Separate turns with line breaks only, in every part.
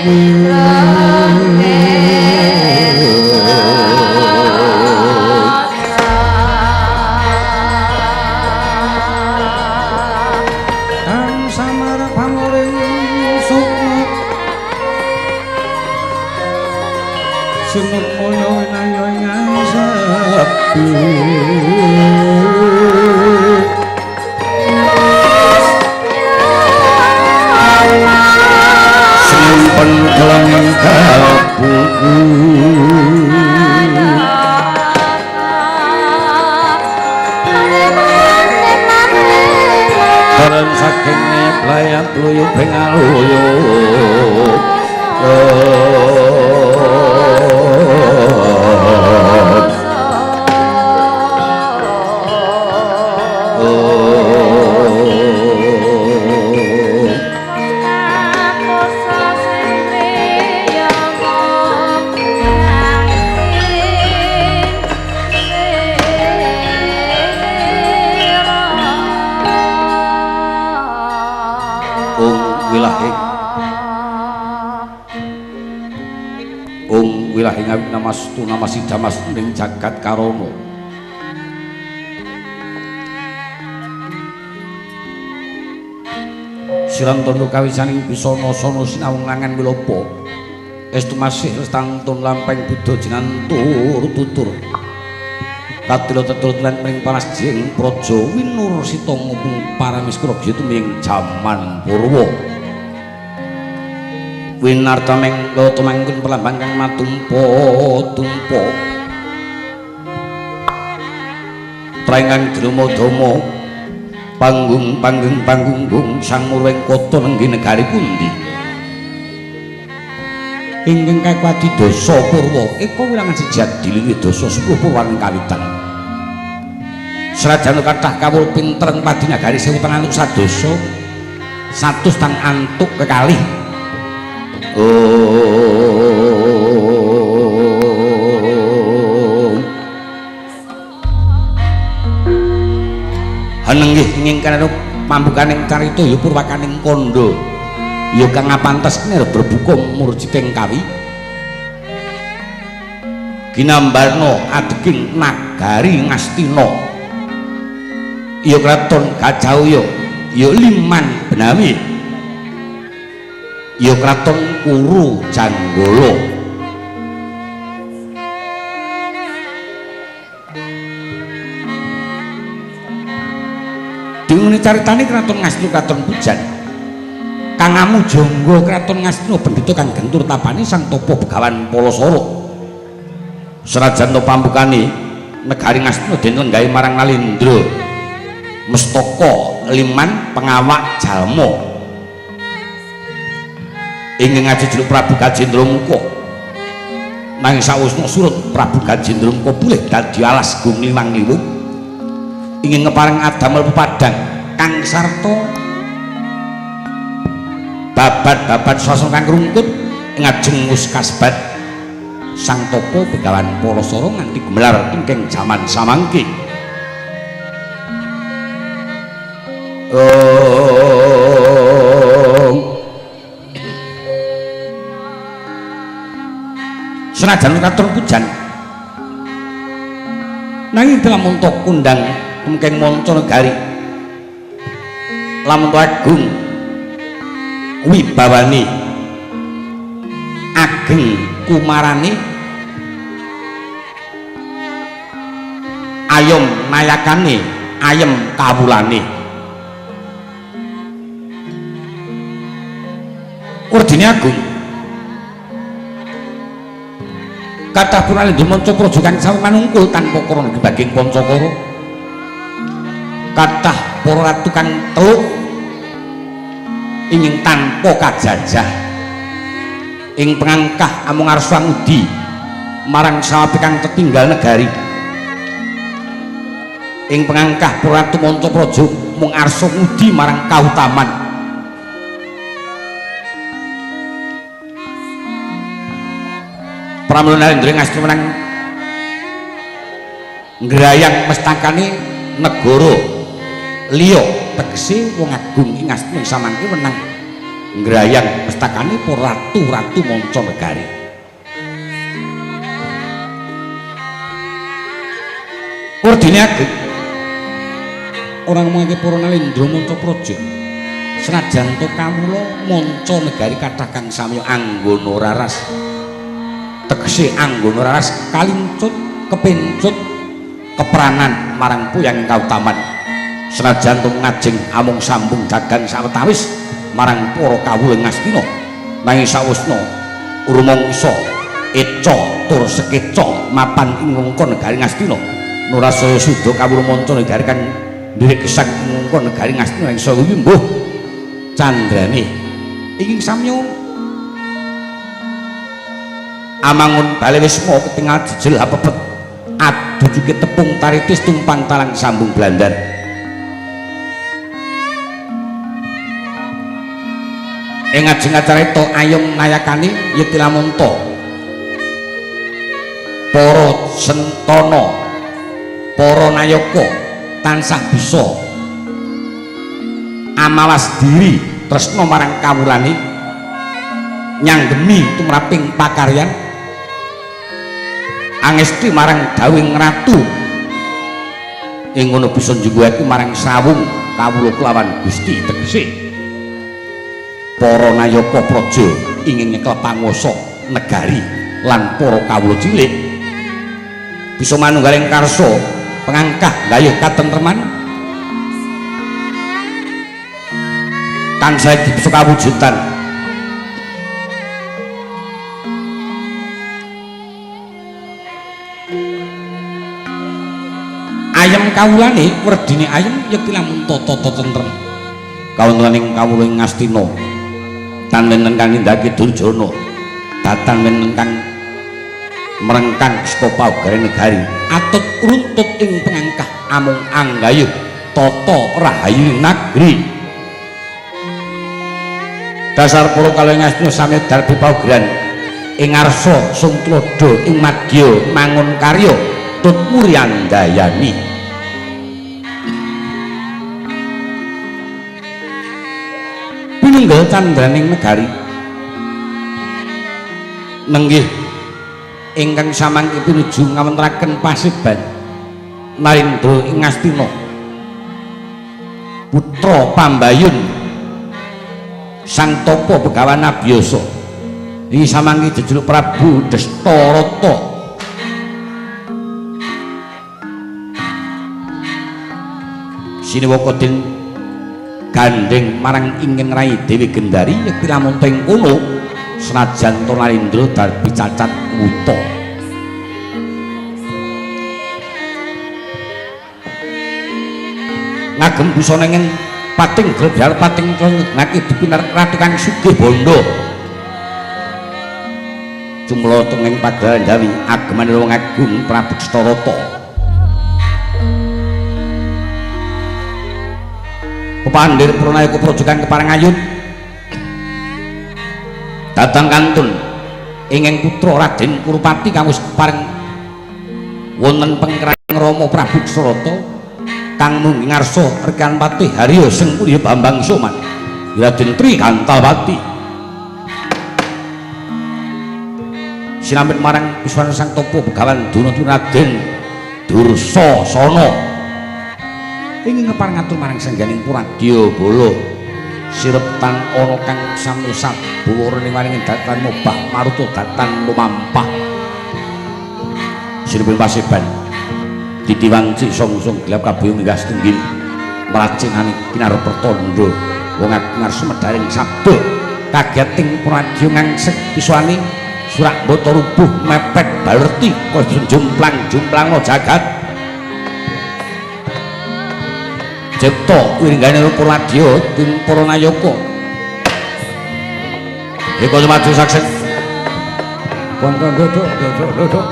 Kang samar pamuring sukma sinuk mulya winaya ing sepi. Simpen keleng kabuku Turun saking playat luyu pengaluyu. Ung wilahing awit namastu namasidamas ning jagat karana. Sirantana kawisaning bisana sana sinawung langan wilopa. Estu masih lestantun lampeng buddha jinantur tutur. Kadila tetur lan mring panasjing praja winur sita ngupung paramiskra tuming jaman Purwa. Winarta mengko tumangkun perlambang kang matumpa-tumpa. Traengan drama-drama panggung panggung panggung sang murwing kota nenggi negari pundi. Ingkang kakwadi dasa purwa eka wilangan sejati luwih dasa 10 purwaning kawitan. Srajan kathah kawula pinter padi nagari sewu tang antuk sadasa satus tang antuk kekalih. Oh. Hanenggih ingkang pambukaning carita ya purwakaning kandha ya kang ngapantes nir berbuka murjiting kawi ginambarna adeging nagari Ngastina ya kraton Gajah ya Liman Benawi ya kraton Kuru Janggala. Diwuni caritane kraton Ngastina kraton Pujan kang amu jangga kraton Ngastina pendhita kang gentur tapane Sang Tapa Begawan Palasara. Senajan to pambukane negari Ngastina den lenggahi marang Nalendra Mestaka Liman pengawak jalma ingkang ngajejluk Prabu Gajendra Muka. Nanging sawusna surut Prabu Gajendra Muka pulih dadi alas gung limang liwung ingin ngepareng adamel pepadang kang sarta babat-babat sasana kang rungkut ngajeng wis kasbat Sang Tapa Begawan Palasara nganti gumelar ingkang jaman samangke. Senajan katon pujan nanging lamun to kundang tumkeng manca negari lamun to agung wibawane ageng kumarane ayom nayakane ayem kawulane. Werdine agung kathah puralendha manca praja kang sami manungkul tanpa karana dibaging pancakara. Kathah para ratu kang teluk ingin tanpa kajajah ing pengangkah amung arsa ngudi marang sawape kang tetinggal negari. Ing pengangkah para ratu manca praja mung arsa ngudi marang kautaman. Pramila Narendra Ngastina menang ngrayang mestakane negara liya tegese wong agung ing Ngastina samangke wenang Ngrayang mestakane para ratu-ratu manca negari. Werdine ageng ora ngomongake para nalendra manca praja. Senajan to kawula manca negari kathah kang samya anggona raras. Tegese anggona raras kalincut kepencut kepranan marang puyang kautaman. Senajan to ngajeng amung sambung dagang sawetawis marang para kawula Ngastina, nanging sawusna rumangsa eca tur sekeca mapan ing wewengkon negari Ngastina. Nurasaya suda kawula manca negari kang ndherek gesang ing wewengkon negari Ngastina ing saya wimbuh candrane ingkang samya amangun bale wisma ketingal jejel apepet adujuke tepung taritis tumpang talang sambung blandar. Ing ajeng acarita ayem nayakane yekti lamonta para sentana para nayaka tansah bisa amawas diri tresna marang kawulane nyanggemi tumraping pakaryan angesti marang dawuhing ratu ing ngono bisa njungguhake marang sawung kawula kelawan Gusti. Tegese para nayaka praja ingin nyekel panguwasa negari lan para kawula cilik bisa manunggaling karsa pengangkah gayuh katentreman tansah bisa kawujudan. Ayem kawulane werdine ayem yekti lamun tata tentrem kawontening kawula ing Ngastina tan wenten kang nindakake durjana datan wenten kang merengkang saka paugeran negari atut runtut ing pengangkah amung anggayuh tata rahayu nagri. Dasar para kawula ing Ngastina sami darbi paugeran ing ngarsa sung tuladha ing madya mangun karya tut muryandayani. Pinunggel candraning negari nenggih ingkang samangke pinuju ngawontenaken paseban Narendra ing Ngastina putra Pambayun Sang Tapa Begawan Abiyasa iki samangke jejuluk Prabu Destarata. Siniwaka den gandheng marang ingkang rai Dewi Gendari yekti lamun teng kono senajan to Narendra darbi cacat wuta. Ngagem busana ing pating grebyar pating ngaki dipinar ratu kang sugih bondo jumlah tenging pagelaran Jawi agemane wong agung Prabu Destarata. Pepandir Pranayaka praja kang kepareng ayun datang kantun ingkang putra Raden Kurupati kang wis kepareng wonten pengkerang Rama Prabu Destarata kang munggi ngarsa rekan patih Haryo Sengkuni Bambang Soman Raden Tri Kantalpati sinambet marang Piswana Sang Tapa Begawan Duna Raden Dursasana ingin ngepareng ngatur marang sangganing Puradya Bala sirep tan ana kang samya sabuwara ning waringin datan mobah maruta datan lumampah sireping paseban titiwangci song-song gelap kabuyung minggah setunggil mracinane kinarep pertandha wong ngarsa medharing sabda kageting Puradya ngangsek piswane surak mbata rubuh mepet balerti kaya jumplang-jumplangna jagat cipta wiringgane Puradya tim para nayaka. Eko maju saksen. Wonten duduk duduk duduk.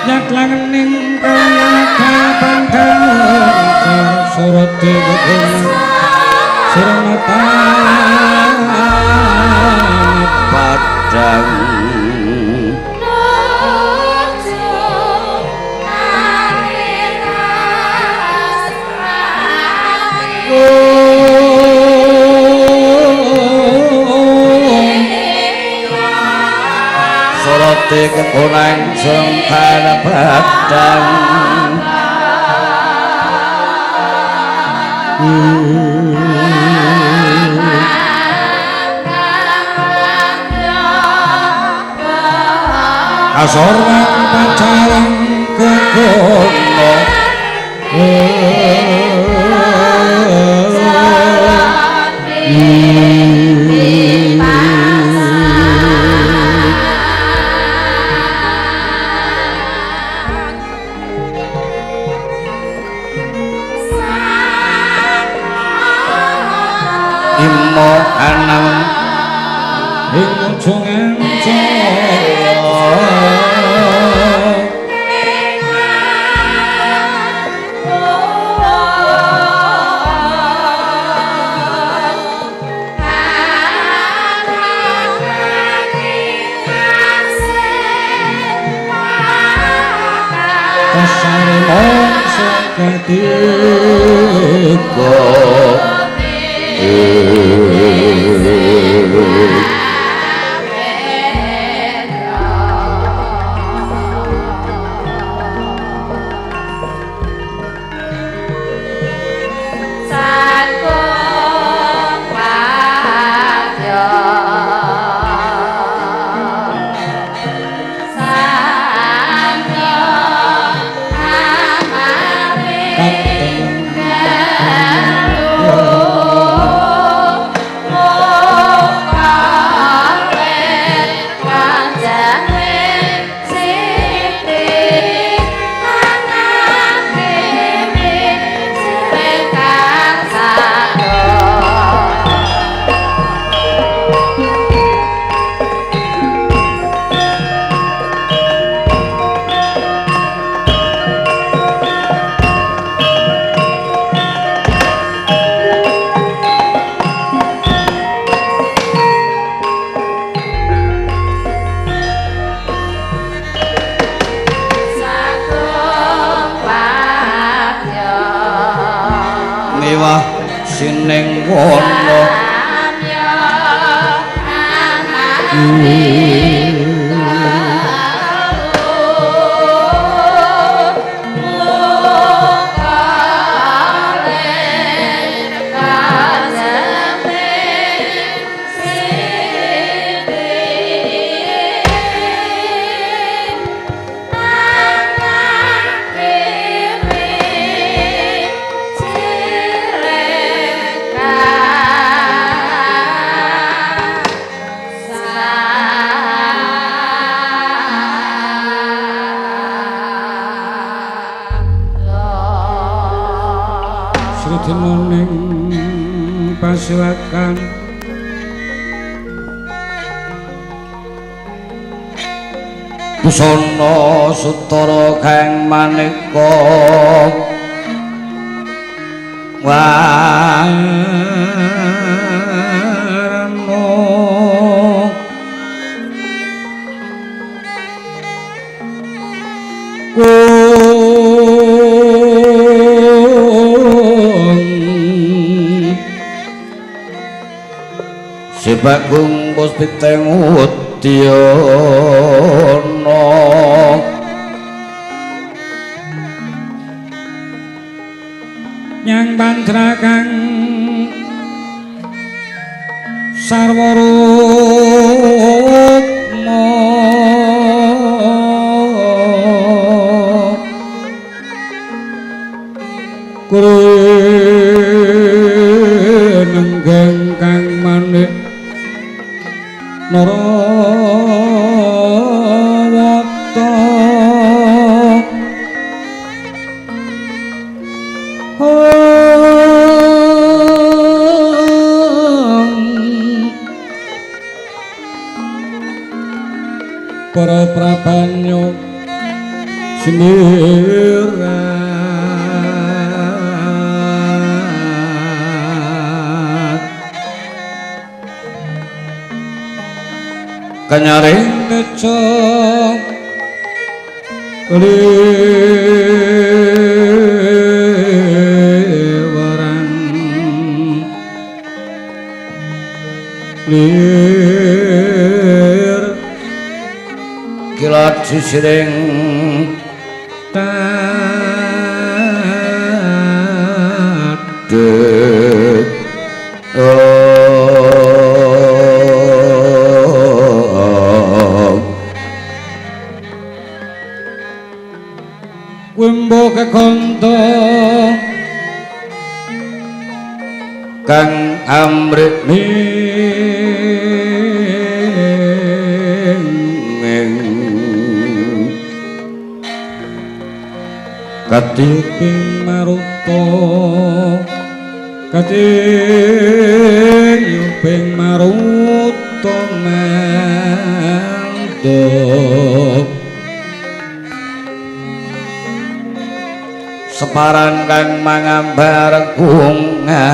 Nyatlangening kaya pandang sorot dewa Suranata padang sorote kekonang sengkara padang kasorang pacaran kekono Imo anam ing ujungan ketiga sining wana Silakan busana sutara kang maneka warna Sibagung puspiteng udyana
nyang pantra kang sarwa rukma krenenggeng kang manik Narawata Para prabanyo Semirat
Kanyaring
tejo liweran lir
kilat sisiring tadek
Wembo kekonto
kang amrih
ning
katiping
maruta katiping maruta mandhap
separan kang mangambar kungas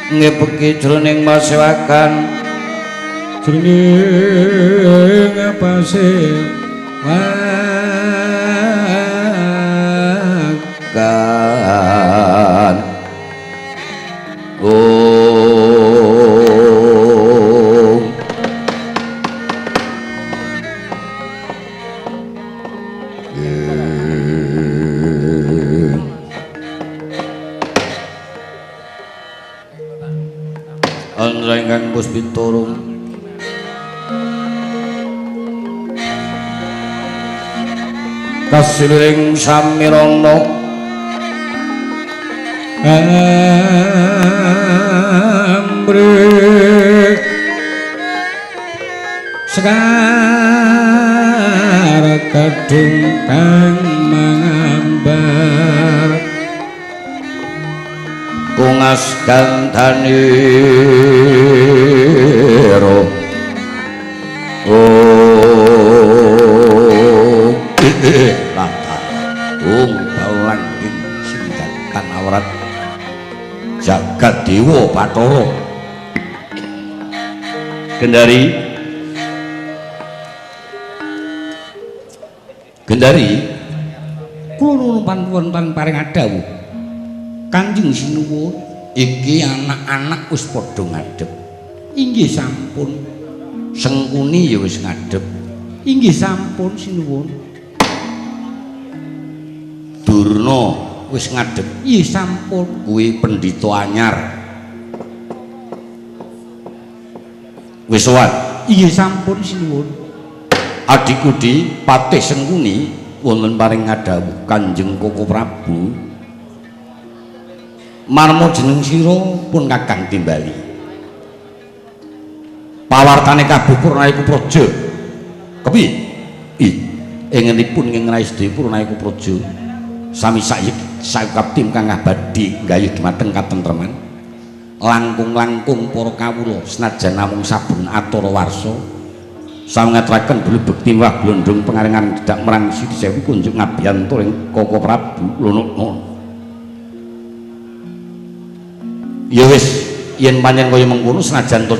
ngepeki jroning masewakan
jroning pasewakan
Andra ingkang puspita kasiling samirana
amrih sekar kadung kang mangambar
kungas gandanira oh latar ung baulang singkatan awrat jagat dewa bathara Gendari Gendari kula nuwun panuwun paring dawuh Kanjeng Sinuwun iki anak-anak wis padha ngadhep.
Inggih sampun.
Sengkuni ya wis ngadhep.
Inggih sampun sinuwun.
Durna wis ngadhep.
Inggih sampun.
Kuwi pendhita anyar. Wis sowan.
Inggih sampun sinuwun.
Adikudi Patih Sengkuni wonten paring ngadhawuh Kanjeng Koko Prabu. Marmo jeneng sira pun kakang timbali. Pawartane kabeh Purnayaku Praja. Kepiye? Ih, engenipun ing sedaya Purnayaku Praja sami sayukapti kang abadi nggayuh dumateng katentreman. Langkung-langkung para kawula senajan namung saben acara warsa sami ngaturaken beli bekti wah blondong pengaringan dedak marang Siti Sewu kunjuk ngabiyantu ing Koko Prabu lunukno. Ya wis yen pancen kaya mengkono senajan to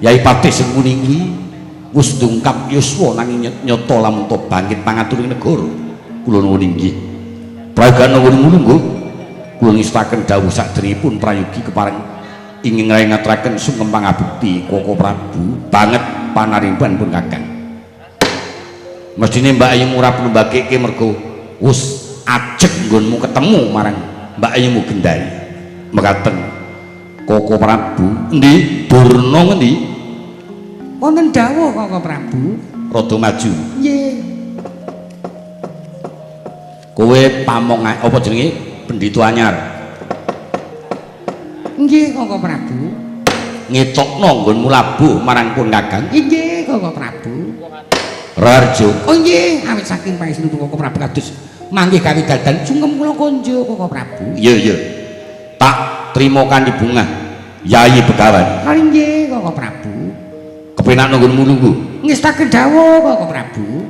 Yai Patih Sengkuni kuwi wis dungkap yuswa nanging nyata lamun to bangkit pangaturing negara. Kula nuwun inggih. Prayoga nuwun lungguh kula ngestakaken dawuh sakderengipun prayogi kepareng ingin ngaturaken sungkem pangabekti Koko Prabu banget panarimban pun Kakang. Mestine Mbak Ayu ora perlu mbageke mergo wis ajeg nggonmu ketemu marang Mbak Ayumu Gendari. Mekaten Koko Prabu endi Durna ngendi?
Wonten dawuh Koko Prabu.
Rada maju.
Nggih.
Kowe pamong apa jenenge pendhita anyar?
Nggih Koko Prabu.
Ngetokno nggonmu labuh marang pun Kakang.
Nggih Koko Prabu.
Raharjo.
Oh nggih, awit saking pangestu Koko Prabu kados Manggih kawidadan sungkem kula konjo Koko Prabu.
Iya iya. Tak trimo kanthi bungah Yayi Begawan.
Kalinggih Koko Prabu.
Kepenak nunggu lungguh.
Ngestaken dawuh Koko Prabu.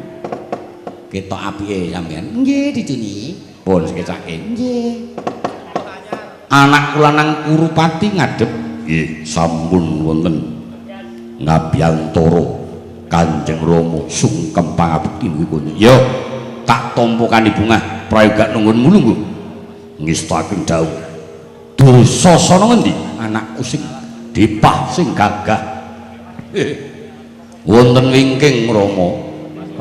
Ketok apike sampean.
Nggih diduni.
Pun sekecake.
Nggih.
Anak lanang Kurupati ngadhep. Nggih, sampun wonten ngabiyantara Kanjeng Rama sungkem pangabekti mugi. Yo, tak tampa kanthi bungah prayoga nunggun lungguh. Ngestaken dawuh. Dursasana ngendi? Anakku sing dipah sing gagah. Wonten wingking Rama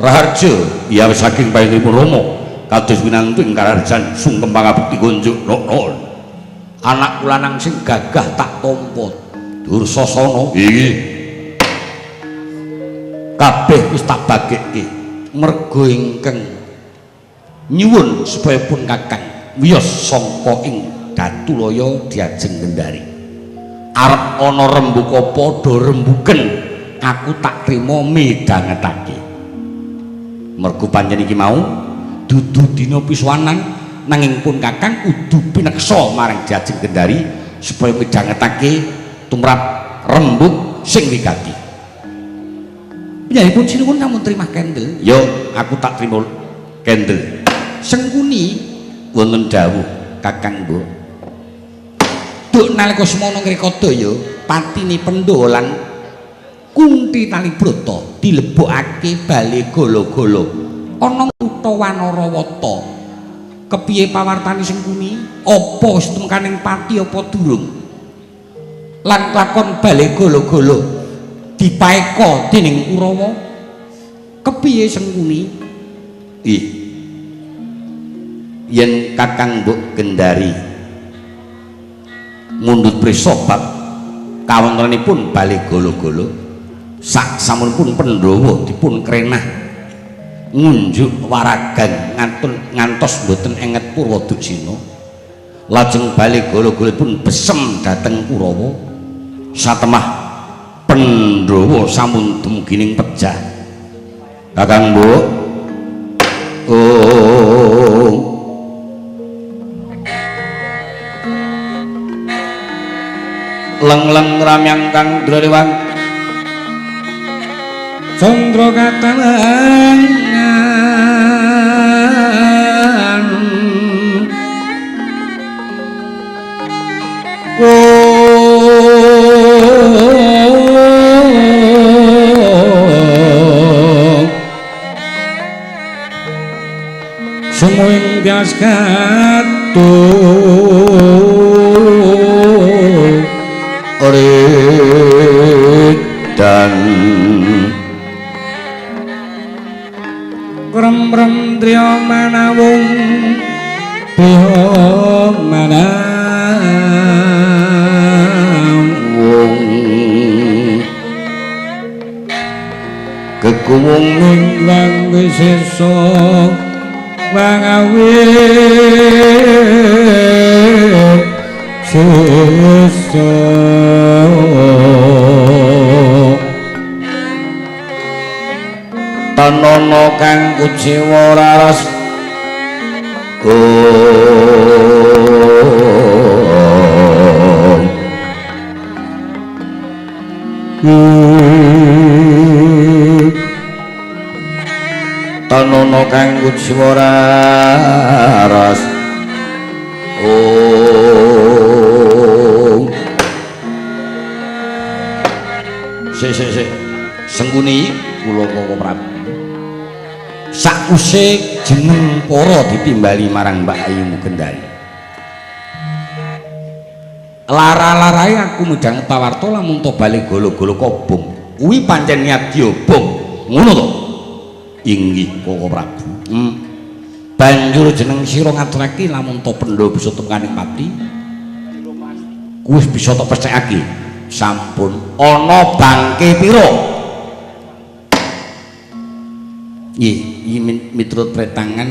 Raharja ya saking payenipun Rama kados winantu ing karajan sungkem pangabekti kunjuk nol. Anak lanang sing gagah tak tampa Dursasana. Iki kabeh wis tak bagekke merga ingkang nyuwun supaya pun kakang wiyos sangka ing Datulaya diajeng Gendari. Arep ana rembug apa do rembugen aku tak trima midhangetake. Mergo pancen iki mau dudu dina pisuwanan nanging pun kakang kudu pineksa marang diajeng Gendari supaya midhangetake tumrap rembug sing wigati.
Piyambakipun sinuwun namung trimah kendel.
Yo, aku tak trima kendel.
Sengkuni
wonten dawuh Kakang Mbok.
Duk nalika semono ngrekada ya patine Pandhawa lan Kunti Talibrata dilebokake bale gala-gala ana kutha Wanarawata. Kepiye pawartane Sengkuni? Apa wis tumekaning pati apa durung? Lan lakon bale gala-gala dipaeka dening Kurawa. Kepiye Sengkuni?
Ih. Yen Kakang Mbok Gendari mundhut prisa bab kawontenanipun bale gala-gala sak samunipun Pandhawa dipun krenah ngunjuk waragan ngantun ngantos mboten enget Purwaduksina lajeng bale gala-gala pun besem dhateng Kurawa satemah Pandhawa sampun dumugi ning pejah. Kakang Mbok, oh leng-leng ramyang kang drewang
candra katangan sumuing tias katu
dan
krem-krem triya manawung biya manawung
kekuwung
ing wisesa mangawe sesa
tanono kang kuciwa raras tanono kang kuciwa raras sik sik sik Sengkuni kula Koko Prabu sakwise jeneng para ditimbali marang Mbak Ayu Gendari lara-larae aku midhanget pawarta lamun to bali gala-gala kobong kuwi pancen niat diobong ngono to? Inggih Koko Prabu. Banjur jeneng sira ngaturake lamun to Pandhawa bisa tumekaning pati kuwi bisa tok pesthekake. Sampun ana bangke pira? Nggih, miturut pretangan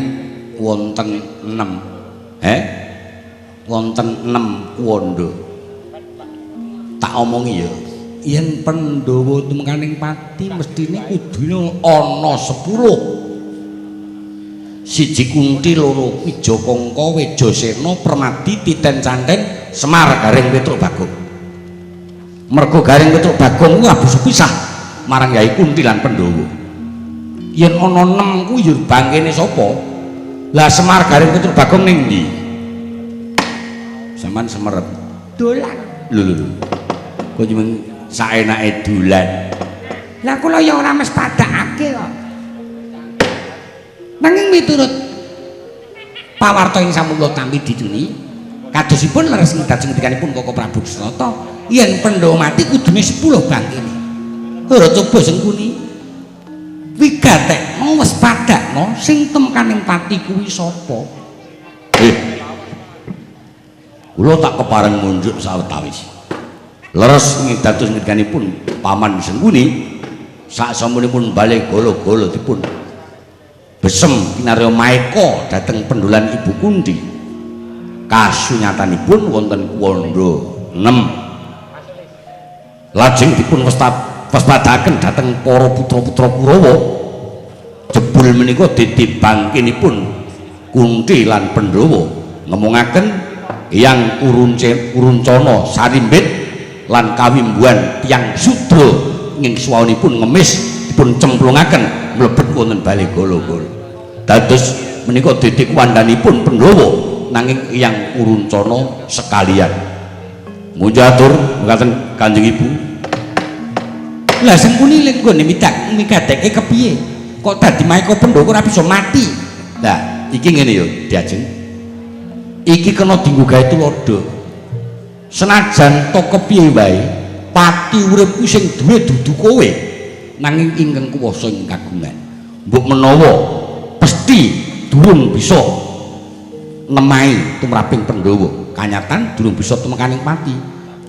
wonten 6. Wonten 6 kuwanda. Tak omongi ya. Yen Pandhawa tumekaning pati mestine kudune ana 10. Siji Kunti, loro Wijakangka, Wejasena, Permadi, Titen Canten, Semar Gareng Petruk Bagong. Mergo Gareng Petruk Bagong kuwi bisa pisah marang Yai Kunti lan Pandhawa. Yen ana 6 kuwi ya bangkene sapa? Lah Semar Gareng Petruk Bagong ning ndi? Sampeyan semerep.
Dolan.
Lho lho lho. Kok nyuwun saenake dolan.
Lah kula ya ora mespadakake kok. Nanging miturut pawarta ing sampun kula tampi dituni, kadosipun leres dados ngendikanipun Koko Prabu Dusunata, yen Pandhawa mati kudune 10 bangkene. Ora coba Sengkuni. Wigatekno wis padakno sing temkaning pati kuwi sapa?
Kula tak kepareng munjuk sawetawis. Leres dados ngendikanipun Paman Sengkuni, sak sampunipun bali gala-gala dipun besem kinarya maeka dhateng pendolan Ibu Kunti. Kasunyatanipun wonten kuwanda 6. Lajeng dipun waspadaken dhateng para putra-putra Kurawa. Jebul menika dadi bangkinipun Kunti lan Pandhawa ngemongaken Eyang Kuruncana sarimbit lan kawimbuhan tiyang sudra ing suwaunipun ngemis dipun cemplungaken mlebet wonten bale gala-gala. Dados menika dadi kuwandhanipun Pandhawa nanging Eyang Kuruncana sekalian. Munjatur mekaten Kanjeng Ibu.
Lah Sengkuni lek nggone midak migadeke kepiye? Kok dadi maeka Pandhawa ora bisa mati?
Lah iki ngene ya Diajeng. Iki kena dienggo gawe tuladha. Senajan to kepiye wae, pati urip ku sing duwe dudu kowe, nanging ingkang kuwasa ing kagungan. Mbok menawa pesti durung bisa nemahi tumraping Pandhawa, kanyatan durung bisa tumekaning pati.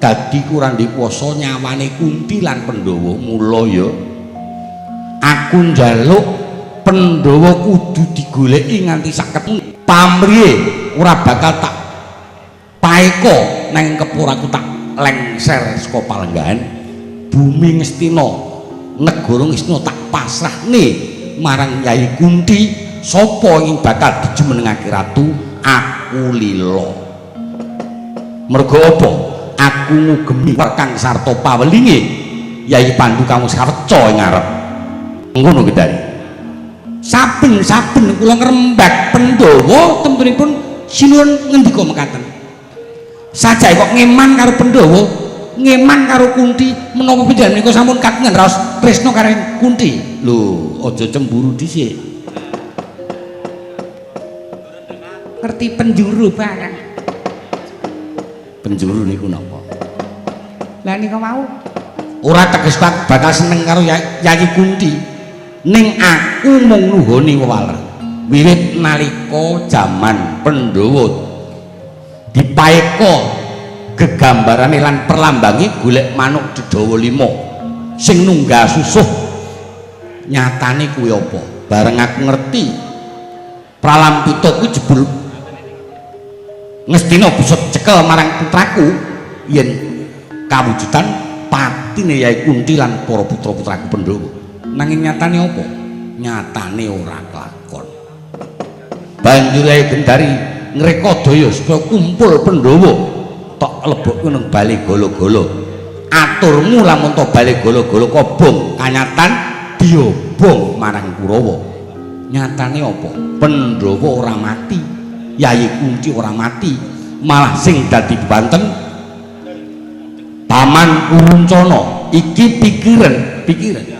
Dadi kurang dikuwasa nyawane Kunti lan Pandhawa. Mula ya aku njaluk Pandhawa kudu digoleki nganti sak ketemu. Pamrihe ora bakal tak paeka nang kepur aku tak lengser saka palenggahan bumi Ngastina, negara Ngastina tak pasrahne marang Yai Kunti. Sapa ing bakal dijumenengake ratu? Aku lila. Mergo apa? Aku ngugemi werkang sarta pawelinge Yai Pandu kang wis kaweca ing ngarep. Ngono Gendari.
Saben-saben kula ngrembak Pandhawa temtunipun sinuwun ngendika mekaten. Sajake kok ngeman karo Pandhawa, ngeman karo Kunti, menapa panjenengan menika sampun kagungan raos tresna karo Kunti?
Lho, aja cemburu dhisik.
Ngerti penjuru barang.
Penjuru niku napa?
Lah nika mau
ora teges bakal seneng karo Yai Kunti. Ning aku mung nuhoni wewaler. Wiwit nalika jaman Pandhawa dipaeka gegambarane lan perlambange golek manuk dedawa 5 sing nunggal susuh, nyatane kuwi apa? Bareng aku ngerti pralampita kuwi jebul Ngastina bisa cekel marang putraku yen kawujudan patine Yai Kunti lan para putra-putraku Pandhawa. Nanging nyatane apa? Nyatane ora kelakon. Banjur Yai Gendari ngrekodaya supaya kumpul Pandhawa tok lebokke nang bale gala-gala. Aturmu lamun to bale gala-gala kobong kanyatan diobong marang Kurawa. Nyatane apa? Pandhawa ora mati, Yai Kunti ora mati, malah sing dadi bebanten Paman Kuruncana. Iki pikiran, pikiran.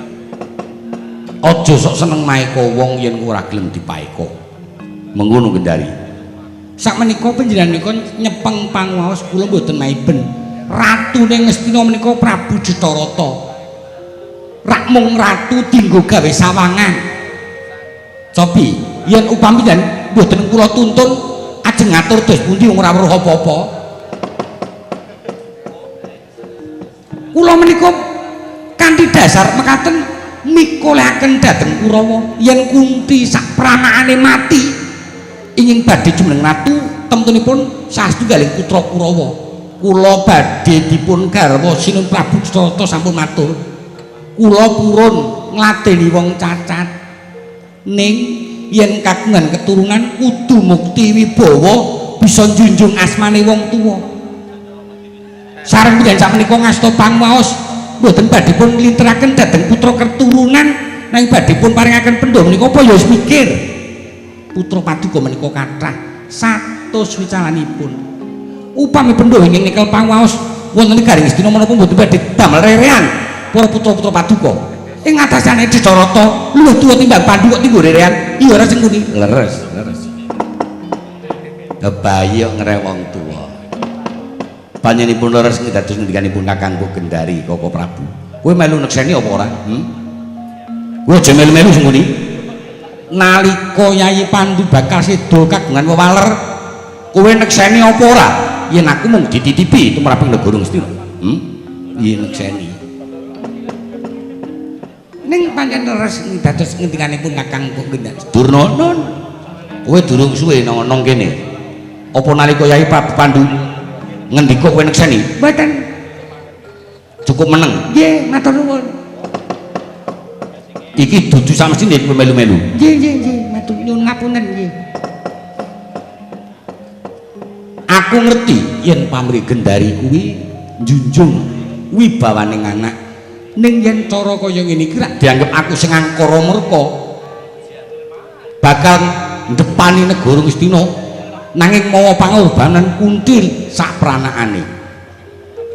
Aja sok seneng maeka wong yen ora gelem dipaeka. Mengono Gendari.
Sakmenika panjenengan menika nyepeng panguwaos kula mboten maiben. Ratune Ngastina menika Prabu Jatharata. Rak mung ratu dienggo gawe sawangan. Cobi yen upami yen mboten kula tuntun ajeng ngatur dos pundi wong ora weruh apa-apa. Kula menika kanthi dasar mekaten mikolehaken dhateng Kurawa yen Kunti sak pranakane mati ingin badhe jumeneng ratu temtunipun sastunggaling putra Kurawa. Kula badhe dipun garwa Sinuwun Prabu Jatharata sampun matur. Kula purun ngladeni wong cacat ning yen kagungan keturunan kudu mukti wibawa bisa njunjung asmane wong tuwa. Sareng panjenengan sakmenika ngasta pangwaos mboten badhe pun nglinteraken dhateng putra keturunan nanging badhe pun paringaken Pandhawa menika apa ya wis mikir. Putra paduka menika kathah 100 wicalanipun. Upami Pandhawa ingkang nyekel pangwaos wonten garing Astina menapa mboten badhe damel rerean para putra-putra paduka. Ing atasane Dasarata luwih tuwa timbang Pandu kok tinggo rerean. Iya ora sing muni.
Leres, leres. Bayi kok ngereh wong tuwa. Panjenenganipun leres dados ngendikanipun Kakang Mbok Gendari Koko Prabu. Kowe melu nekseni apa ora? Kowe aja melu-melu sing muni.
Nalika Yayi Pandu bakal seda kagungan wewaler, kowe nekseni apa ora?
Yen aku mung dititipi tumraping negara Ngastina. Iya nekseni.
Ning pancen leres dados ngendikanipun Kakang Mbok Gendari.
Durna, nun. Kowe durung suwe nang kene. Apa nalika Yayi Prabu Pandu ngendika kowe nekseni?
Mboten.
Cukup meneng.
Nggih, matur nuwun.
Iki dudu samestine kowe melu-melu.
Nggih, nggih, nggih, matur nyuwun ngapunten nggih.
Aku ngerti yen pamrih Gendari kuwi njunjung wibawaning anak.
Ning yen cara kaya ngene iki rak
dianggep aku sing angkara murka bakal ndepani negara Ngastina nanging mawa pangorbanan kuntil sapranakane.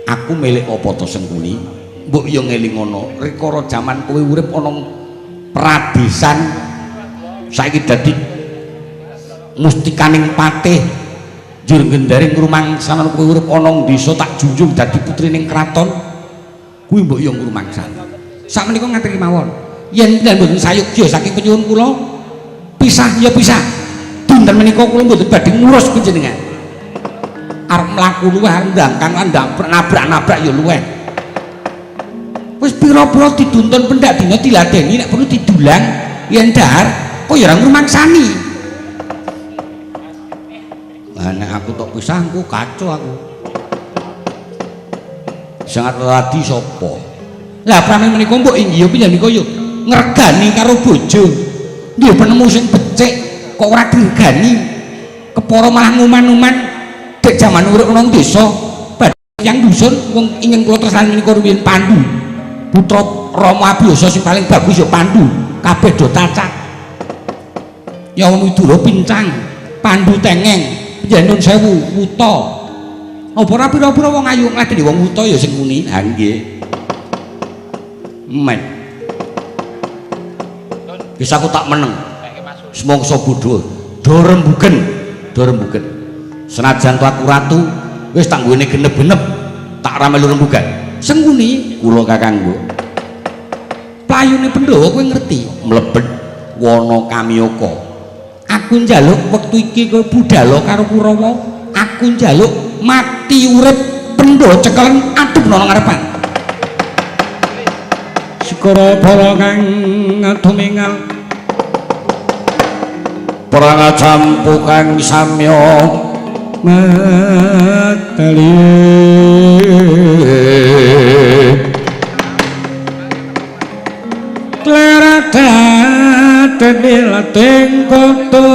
Aku milik apa to Sengkuni? Mbok ya ngelingono rikala jaman kowe urip ana pradesan saiki dadi mustikaning patih njur Gendari ngrumangsana kowe urip ana desa tak junjung dadi putrining kraton kuwi mbok ya ngrumangsani.
Sakmenika ngaturi mawon yen mboten sayogya saking penyuwun kula pisah ya pisah. Dinten menika kula mboten badhe ngurus panjenengan. Arep mlaku luweh arep ndangkang nabrak-nabrak ya luweh. Wis pira-pira dituntun pendak dina diladeni nek perlu didulang yen dahar kok ya ora ngrumangsani.
Lah nek aku tok pisah engko kacau aku. Sangat ladi sapa?
Lah pramila menika mbok inggih panjenengan menika ya ngregani karo bojo. Nggih penemu sing becik kok ora diregani. Kepara malah nguman-uman dek jaman urip nang desa badhe yang dusun wong ingkang kula tresnani menika rumiyin Pandu. Putra Rama Abiyasa sing paling bagus ya Pandu. Kabeh do cacat. Ya wong Widura pincang, Pandu tengeng, panjenengan nun sewu wuta. Apa ora pira-pira wong ayu ngladeni wong wuta ya sing muni.
Ha nggih. Men. Wis aku tak meneng. Semongso bodho, do rembugen, do rembugen. Senajan to aku ratu, wis tak nggone genep-genep, tak ra melu rembugan.
Sengkuni
kula Kakang Mbok.
Playune Pandhawa kowe ngerti?
Mlebet wana Kamyaka.
Aku njaluk wektu iki kowe budhal karo Kurawa, aku njaluk mati urip Pandhawa cekelen adep nang ngarepan.
Sikara para kang tumingal
perang campu kang samya
matali kleradat wilating kota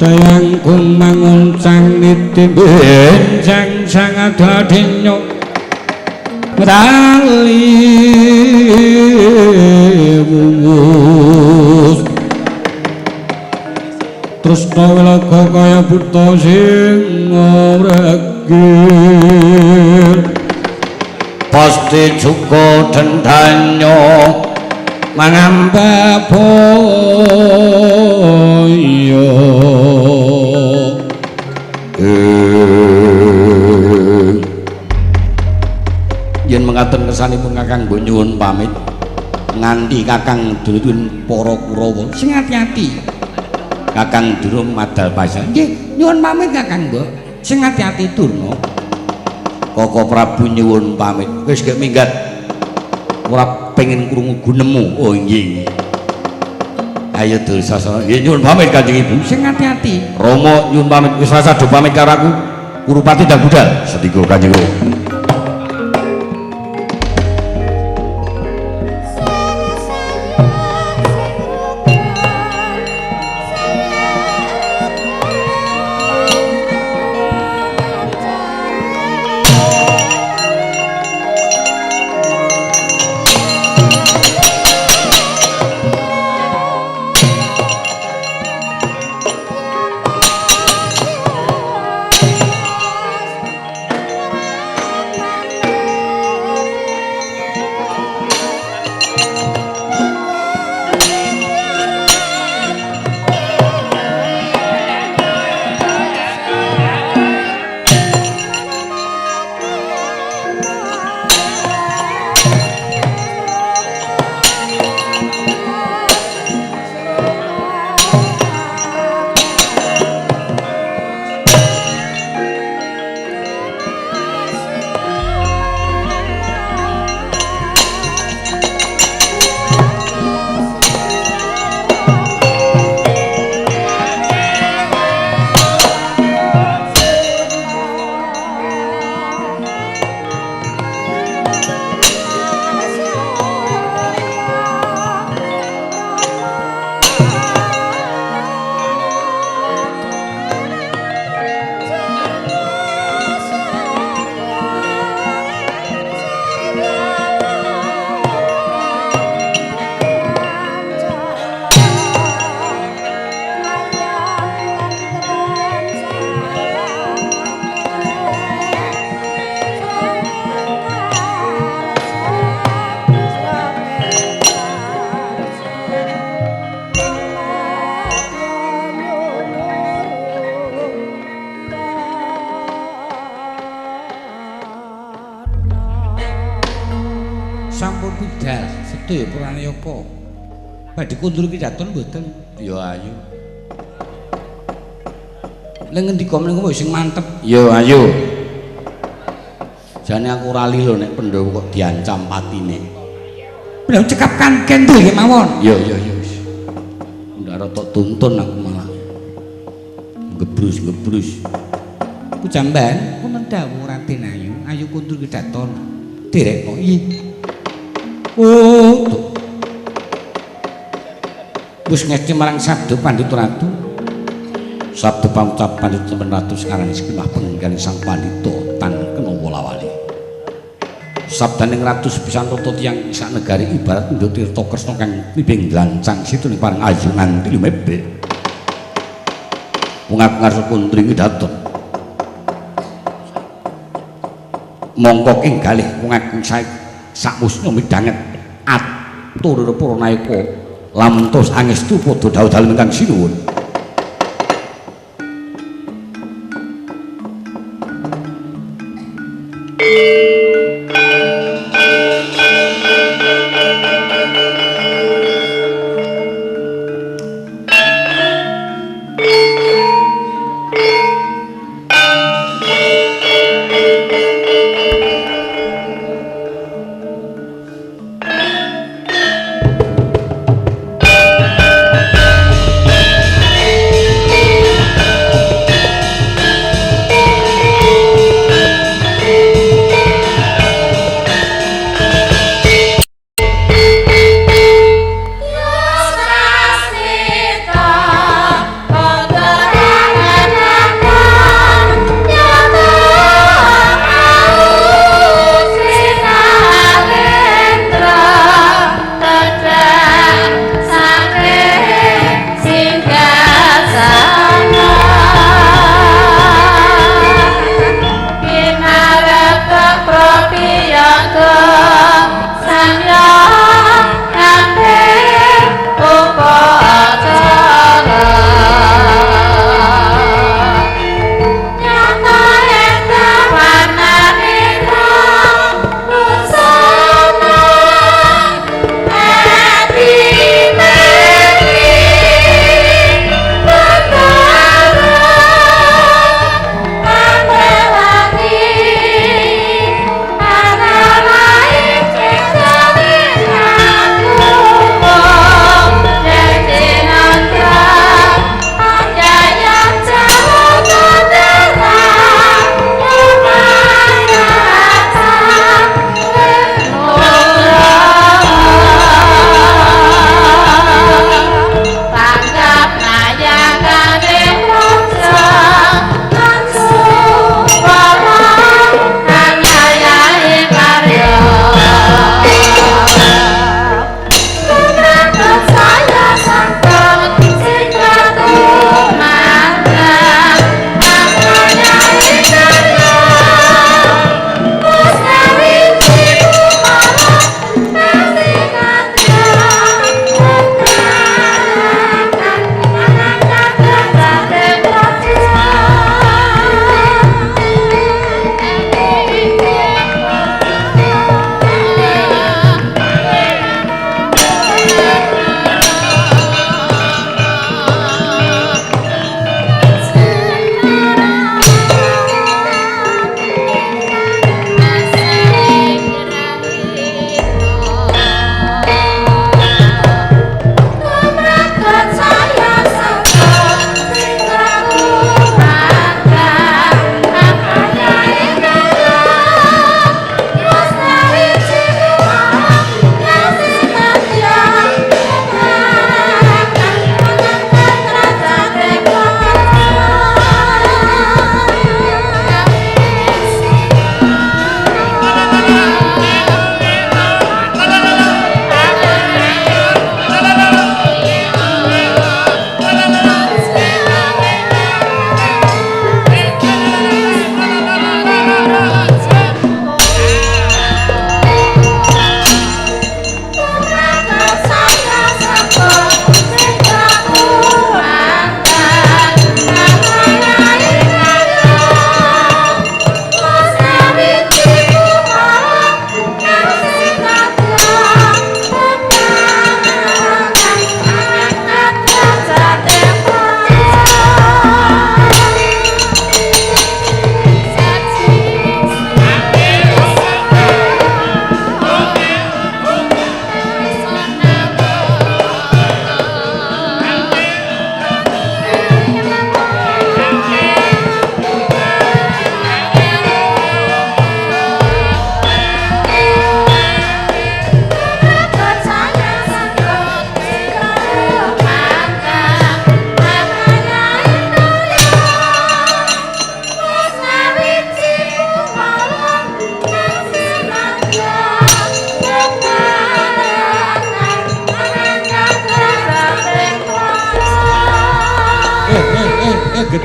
dayang kumangun sang niti benjang sang adadinya medali wuwus tresna wilaga kaya buta sing ngregir
pasti cukup dendanya
mangamba boyo.
Yen mengaten kesanipun Kakang mbok nyuwun pamit nganti Kakang durutun para Kurawa
sing ati-ati.
Kakang durung madal pasar.
Nggih, nyuwun pamit Kakang mbok. Sing ati-ati Durna.
Koko Prabu nyuwun pamit. Wis gek minggat. Ora pengen krungu gunemu. Oh nggih. Ayo Dursasana. Nggih nyuwun pamit Kanjeng Ibu.
Sing ati-ati.
Rama nyuwun pamit wis rasa do pamit karo aku. Kurupati ndang budal. Sendika Kanjeng Rama.
budal sedaya Pranayaka. Badhe kundur kidhaton mboten?
Ya ayo.
Lha ngendika menika sing mantep.
Ya ayo. Jane aku ora lilo nek Pandhawa kok diancam patine.
Lha cekap kanken nggih mawon.
Ya ya ya wis. Ndak rada tuntun aku malah. Gebrus-gebrus.
Pujamban wonten dawuh Raden Ayu, ayu kundur kidhaton. Derek kok iya.
Oh, wis ngesti marang sabda Pandhita Ratu. Sabda pangucap Pandhita Ratu sekarang sepinah penggaling sang pandhita tan kena wolawali. Sabdaning ratu sepisan tata tiyang sak negari ibarat nduk tirta kresna kang mibing glancang situ ning parang ayu nganti lumebek. Wong aku ngarsa kuntring daton. Mongko ing galih wong agung sakmusna midhanget atur para nayaka lamtos angestu padha dawuh dalem ingkang sinuwun.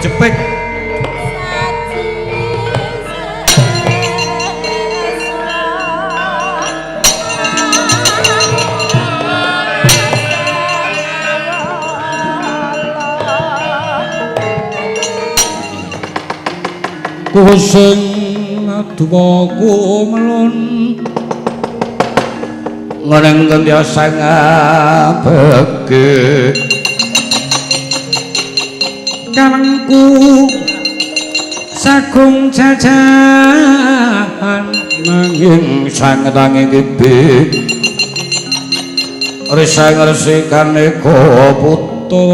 Jepik.
Kusing aduwa kumelun
ngeneng kandya sang abege
karengku sagung jajahan
nanging sang tangi kibi risang resikane putra.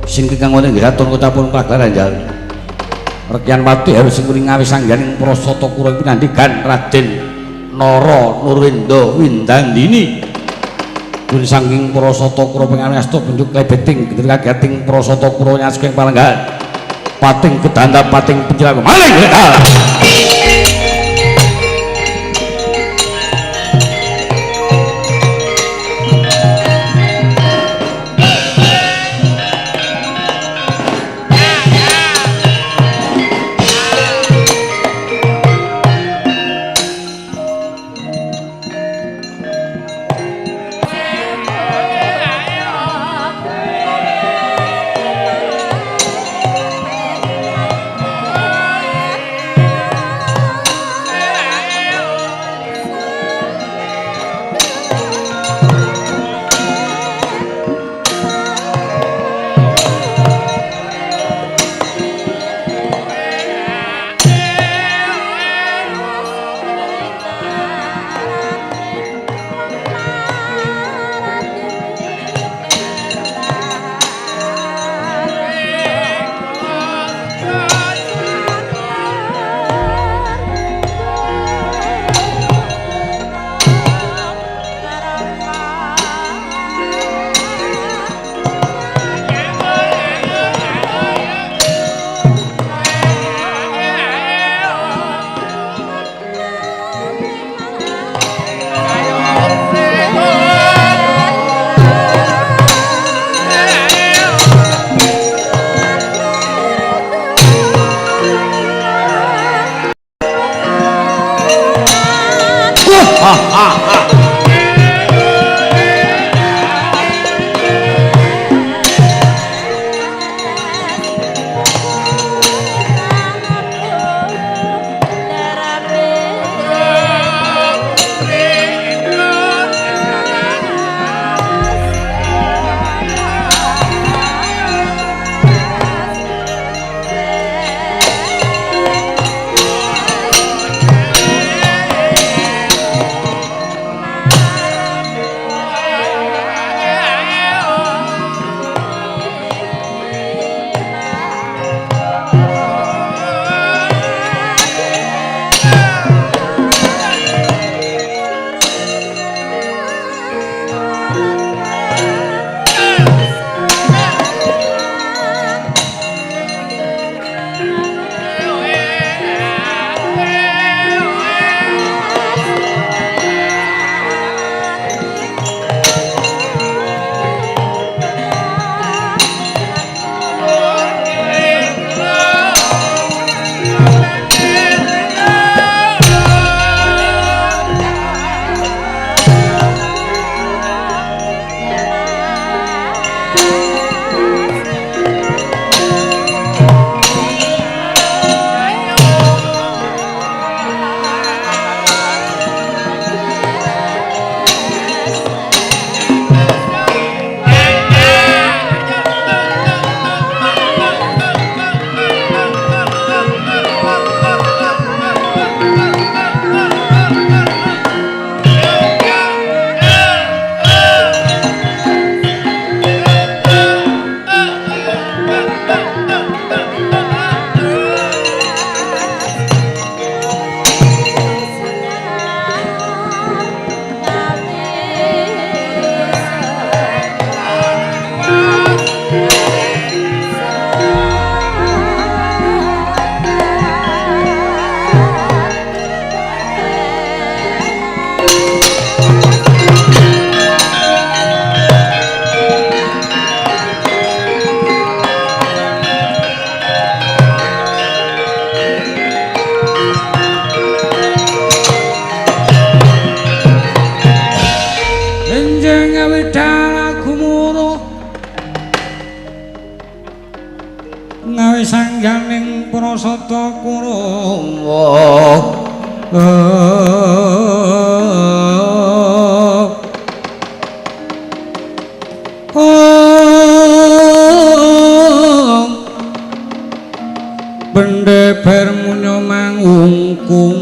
Sing kang wonten nggih kutapun pagelaran jal. Rekyan Wati harus sing kuring ngawis sangganing Prasata Kura pinandhigan Raden Nara Nurwenda Windandini. Dun saking Prasata Kura pengawis asta bentuk klebeting gendul kageting Prasata Kura nyasking palenggahan. Pating kedanda pating penjilaku maling lekal.
Ngawe sangganing prasata Kurawa. Bendeber munyo mangungkung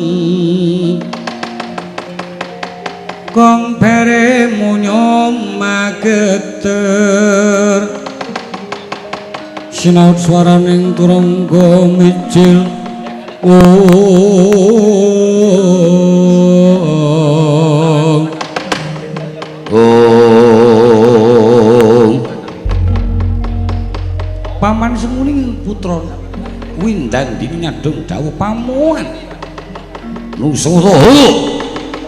kong bere munyo mageter sinaut swaraning turangga mijil.
Om Paman Senguni putra Windandini nyadong dawuh pamuan nungsuha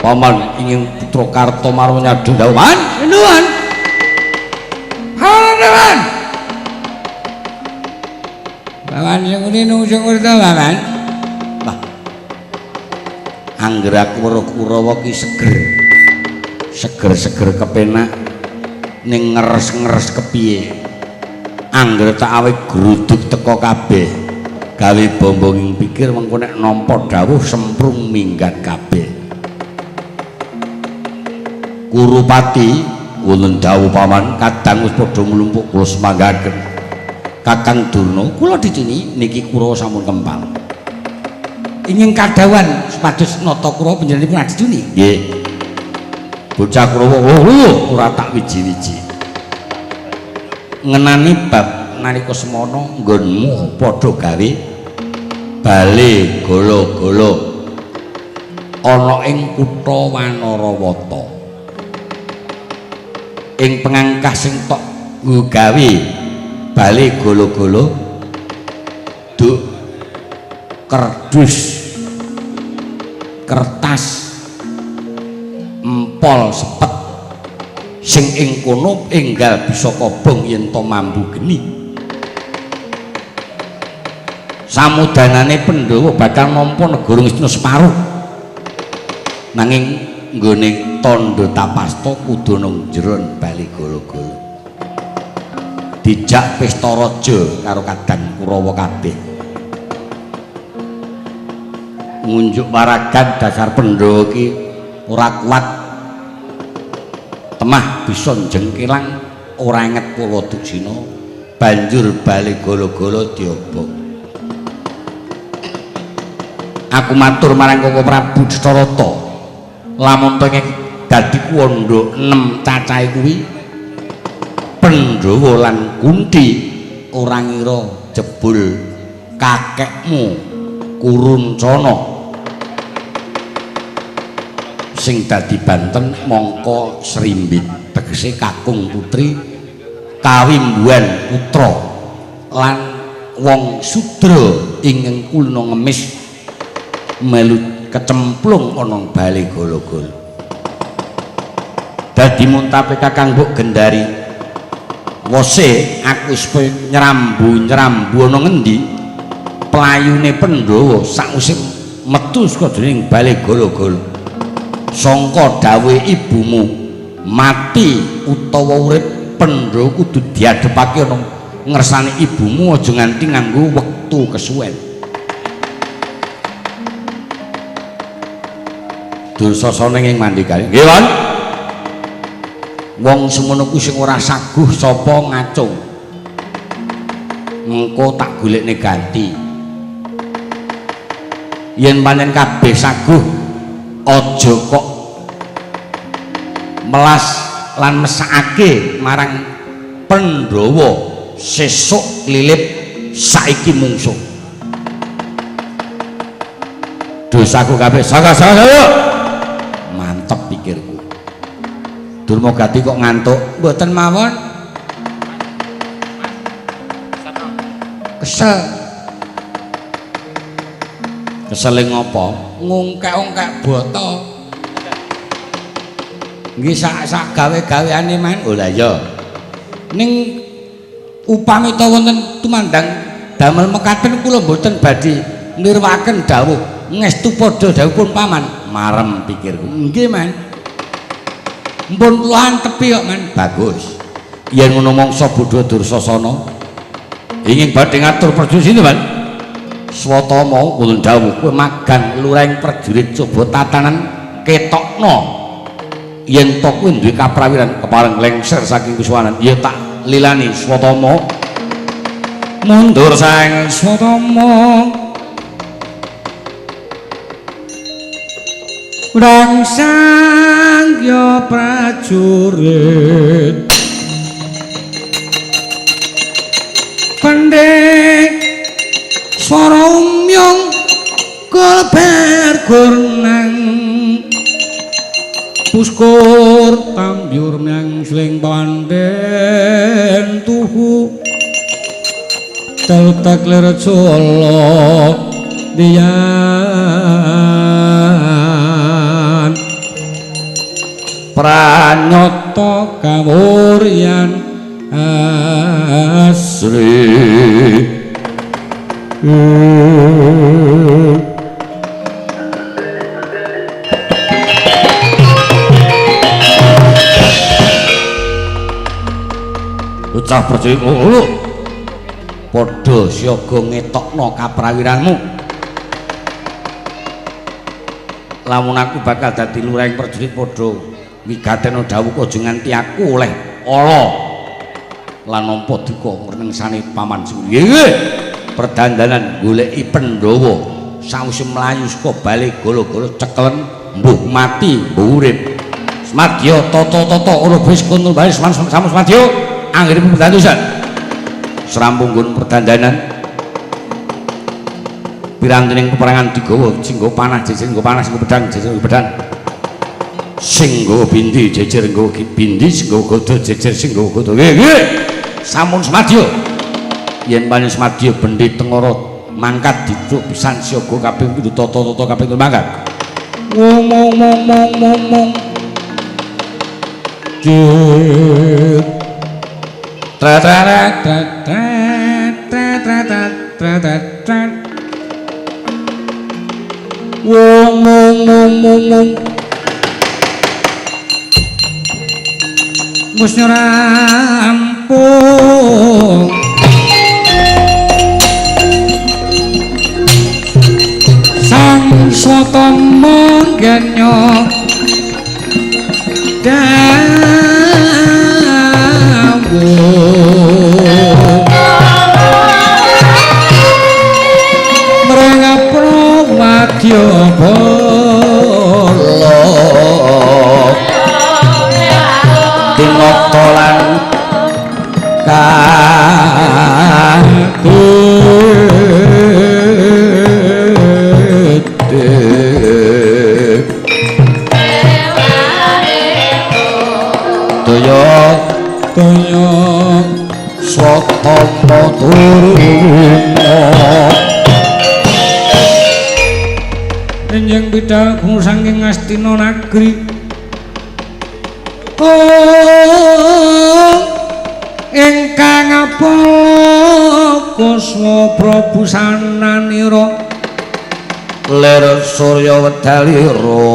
paman ingin putra Kartomarwa nyadong dawuh man nuwun harewan paman Senguni nungsuha paman. Lah angger aku weruh Kurawa ki seger seger-seger kepenak ning ngeres-ngeres kepiye angger tak awe gruduk teko kabeh gawe bombonging pikir mengko nek nampa dawuh semprung minggat kabeh. Kurupati wonten dawuh paman kadang wis padha nglumpuk kula semanggaken. Kakang Durna kula dicini niki Kurawa sampun kempal.
Ingin kadhawan supados nata Kurawa panjenenganipun adiduni.
Nggih. Bocah Kurawa ora tak wiji-wiji. Ngenani bab nalika semono nggonmu padha gawe bale gala-gala ana ing kutha Wanarawata. Ing pengangkah sing tok nggo gawe bale gala-gala duk kerdus kertas empol sepet sing ing kono enggal bisa kobong yen to mambu geni. Samudanane Pandhawa bakal nampa negara Ngastina separuh. Nanging nggone tandha tapasta kudu nang jeron bali gala-gala. Dijak pesta raja karo kadang Kurawa kabeh. Ngunjuk waragan dasar Pandhawa ki ora kuat. Temah bisa njengkilang ora inget Purwa Duksina, banjur bali gala-gala diobong. Aku matur marang Koko Prabu Dasarata, lamun to dadi kuwanda 6 cacahe kuwi Pandhawa lan Kunti ora ngira jebul kakekmu Kuruncana sing dadi Banten mangka Srimbit, tegese kakung putri kawimbuhan putra lan wong sudra ingkang kulina ngemis melu kecemplung ana bale gala-gala. Dadi muntape Kakang Mbok Gendari wose aku wis nyrambu-nyrambu ana ngendi playune Pandhawa sakwise metu saka jroning bale gala-gala. Sangka dawuhe ibumu mati utawa urip Pandhawa kudu diadhepake ana ngersane ibumu, aja nganti nganggo wektu kesuwen. Dursasana ing mandikane. Nggih, Wan. Wong semono kuwi sing ora saguh sapa ngacung. Mengko tak golekne ganti. Yen pancen kabeh saguh aja kok melas lan mesakake marang Pandhawa sesuk klilip saiki mungsuh. Dosaku kabeh saka-saka. Mantep pikirku. Durmagati kok ngantuk?
Mboten mawon. Kesel.
Kesele ngopo?
Ngungkek-ungkek bata. Nggih sak-sak gawe-gaweane man.
Oh lah iya.
Ning upami ta wonten tumandang damel mekaten kula mboten badhe nirwaken dawuh ngestu padha dawuhipun paman.
Marem pikirku.
Nggih, Man. Mpun kula antepi kok, Man.
Bagus. Yen ngono mangsa bodho Dursasana Ingin badhe ngatur prajurit sinten, Pak? Swatama kula dawuh kowe magang lurahing prajurit coba tatanan ketokno yen to kowe duwe kaprawiran kepareng lengser saking kusuwanan. Ya tak lilani Swatama.
Mundur sang Swatama rangsang ya prajurit pendek swara umyung kolber gurnang puskur tambyur myang sling panden tuhu teltak lir jala diyan pranyata kawuryan asri.
Bocah prajurit loro padha siaga ngetokno kaprawiranmu. Lamun aku bakal dadi lurahing prajurit padha wigatena dawuh aja nganti aku oleh ala lan nampa duka ngrengsane paman Surya. Perdandanan goleki Pandhawa sawise mlayu saka bale gala-gala cekelen mbuh mati mbuh urip. Semadya tata-tata ora wis kono bae sampun semadya anggenipun perdandusan. Serampung nggon perdandanan pirantining peperangan digawa sing nggo panah jejer nggo panah sing nggo pedang jejer nggo pedang sing nggo bindi jejer nggo bindi sing nggo gada jejer sing nggo gada. Nggih sampun semadya. Yen pancen semadya bendi tengara mangkat dicuk pisan siaga kaping pindho tata-tata kaping telu mangkat.
Mong mong mong mong mong jir tra tra tra tra tra tra tra tra tra wong mong mong mong mong wis rampung sang Swatama ganya dawuh mreng prawadya bala
tinata lan daya
daya
Swatama durma
enjing bidal saking Ngastina nagri ingkang apala kuswa Prabu sananira
lir surya wedalira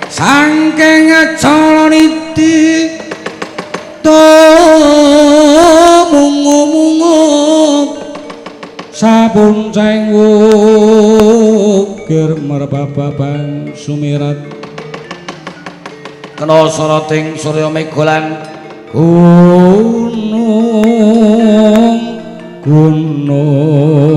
saking Jalaniti tumungu-mungu sabun cengwukir merbababan sumirat
kena soroting surya megolan
gunung gunung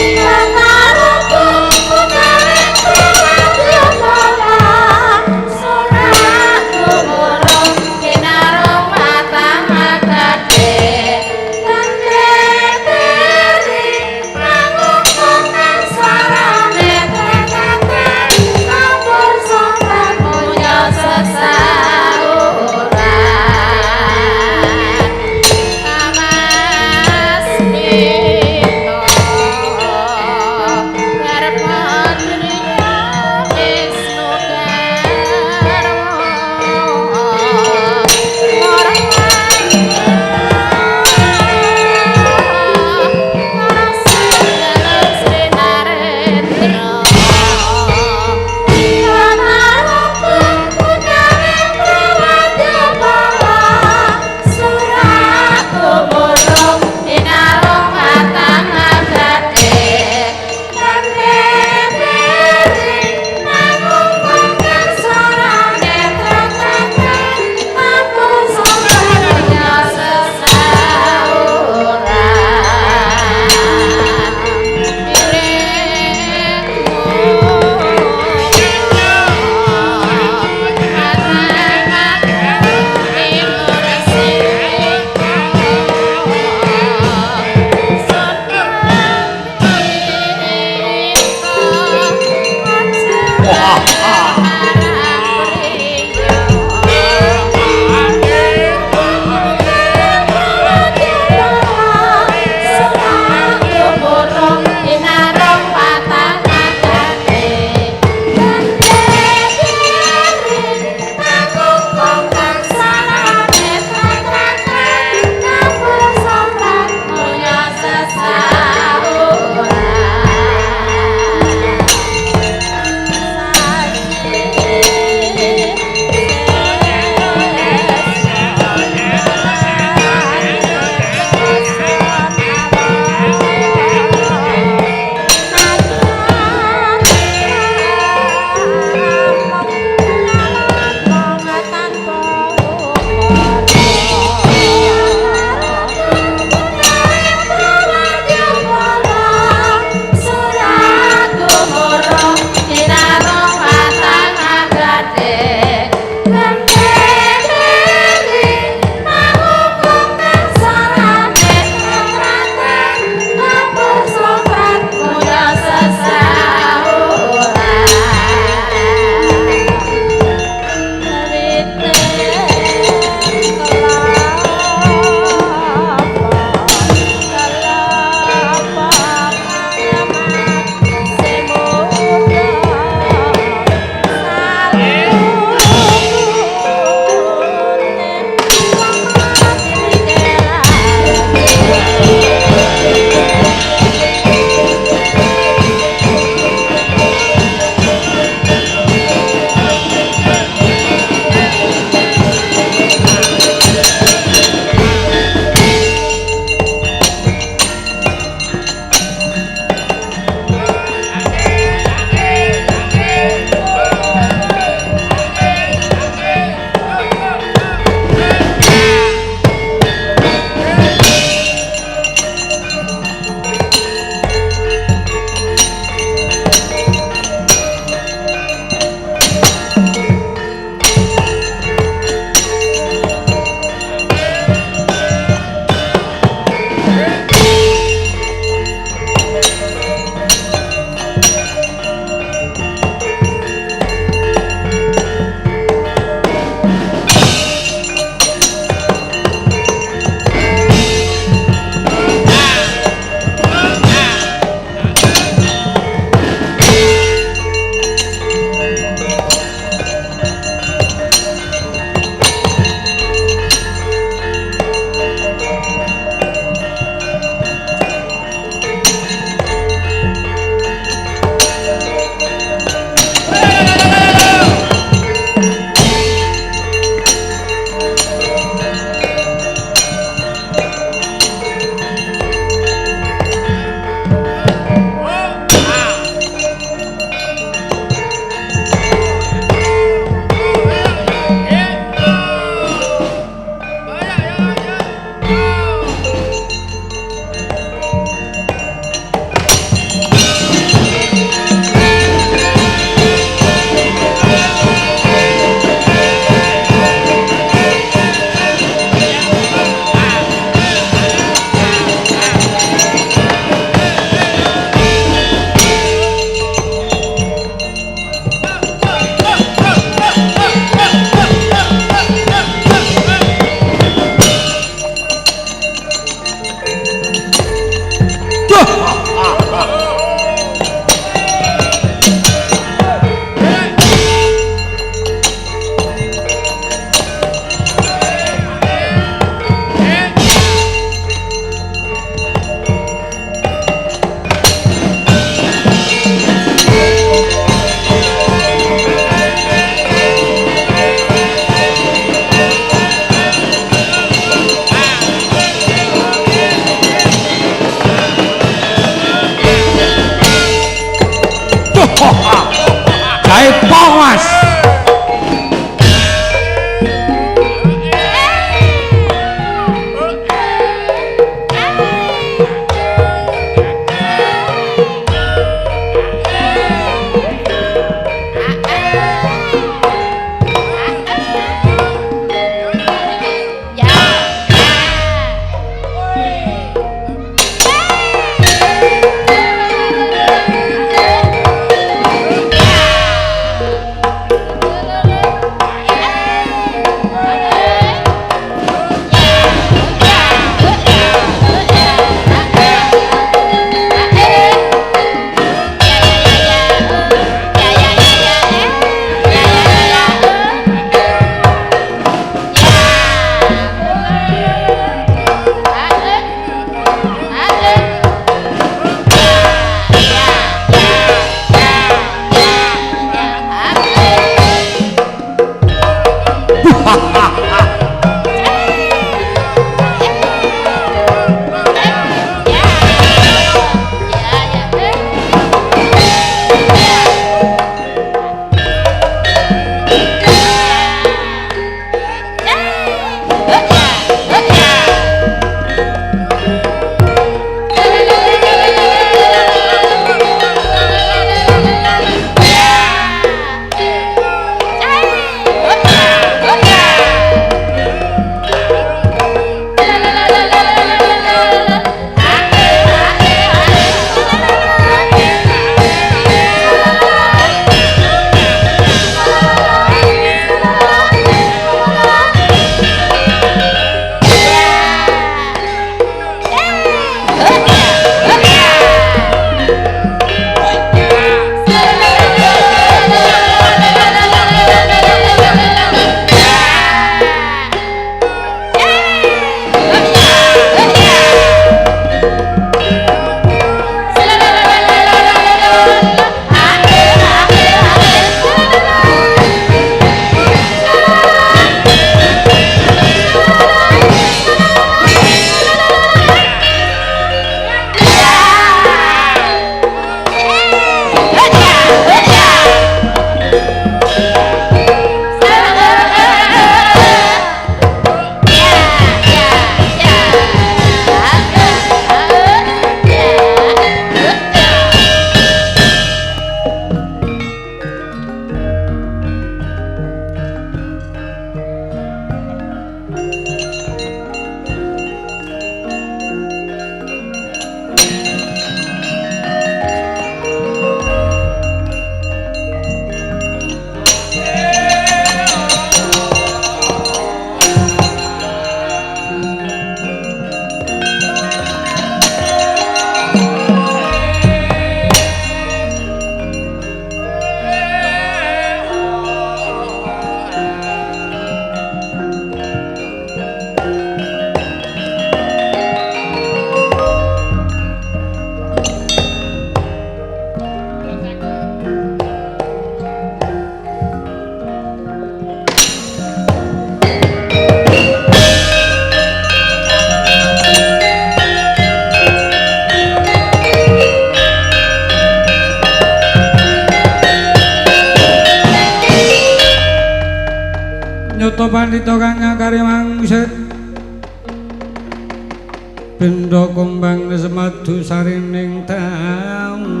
Benda kumbang semadu sarining tawang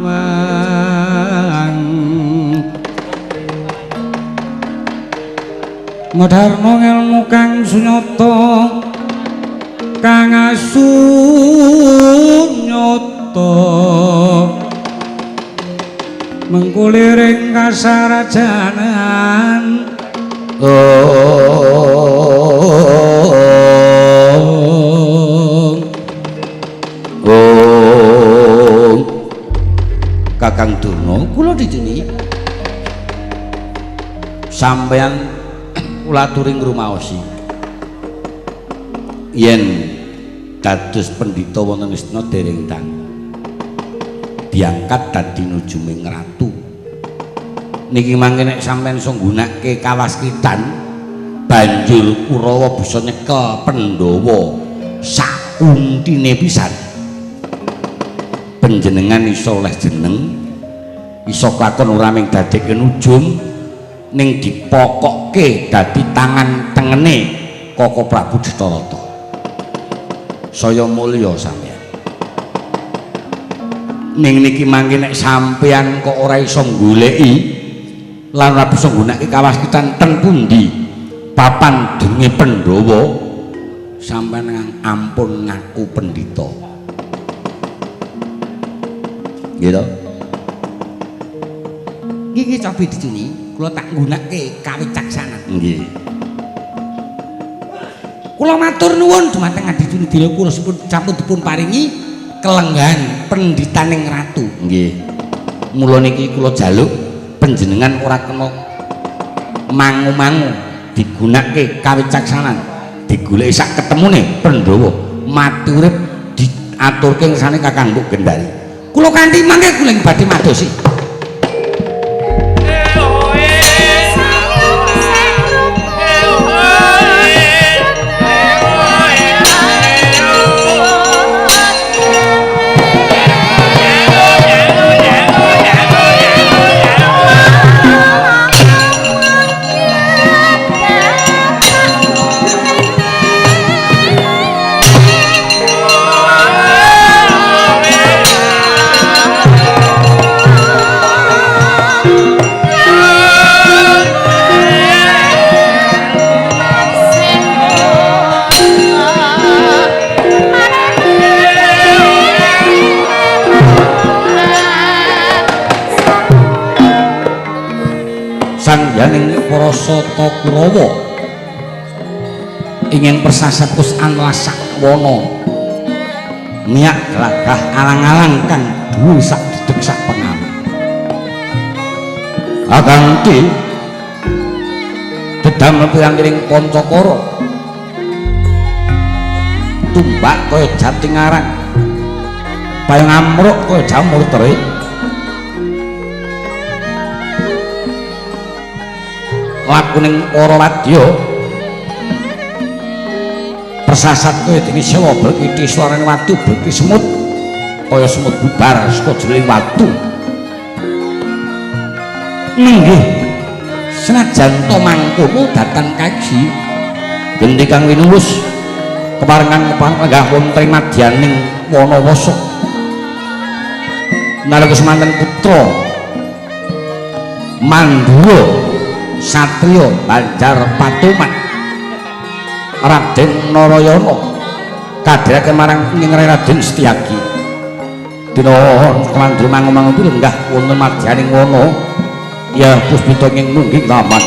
Modharma ngelmu kang sunyata kang asunyata mengkuliring kasarajanan.
Oh, Kakang Durna, kula dijeni sampeyan kula aturi ngrumaosi yen dados pendhita wonten istana dereng tang diangkat dadi nujuming ratu. Niki mangke nek sampeyan iso nggunakake kawaskitan banjur Kurawa bisa nyekel Pandhawa sakuntine pisan. Panjenengan iso oleh jeneng, iso kelakon ora mung dadekke nujum ning dipokokke dadi tangan tengene Koko Prabu Dasarata. Saya mulya sampeyan. Ning niki mangke nek sampeyan kok ora iso goleki lan ora bisa nggunakake kawaskitan teng pundi papan denge Pandhawa, sampeyan ampun ngaku pendhita. Nggih to?
Nggih cobi dicuni, kula tak nggunakake kawicaksanan.
Nggih.
Kula matur nuwun dumateng Adicuni Dila kula sampun dipun paringi kelenggahan pendhitaning ratu.
Nggih. Mula niki kula jaluk panjenengan ora kena mangu-mangu digunakake kawicaksanan, digoleki sak ketemune Pandhawa mati urip diaturke ngersane Kakang Mbok Gendari.
Kula kanthi mangke kula badhe madosi.
Sangyaning para sata Kurawa ingin persasat kus anlasak wana miyak glagah alang-alang kang duwe sak dedeg sak pengaman. Akanthi dedamel pirang-piring pancakara tumbak kaya jati ngarang, payung amruk kaya jamur terik. Lakuning para wadya persasat kaya dene sewa berkiti swarane watu berkiti semut kaya semut bubar saka jroning watu. Nggih, senajan to mangkono datan kaji genti kang winuwus keparengan kepanggah wonten ing madyaning Wanawasa nalika semanten putra Mandura Satrio Banjar Patuman Raden Narayana kadherake marang ing Raden Setyaki. Dina kelandru mangu-mangu lenggah wonten madyaning wana ya puspita ing nungging taman.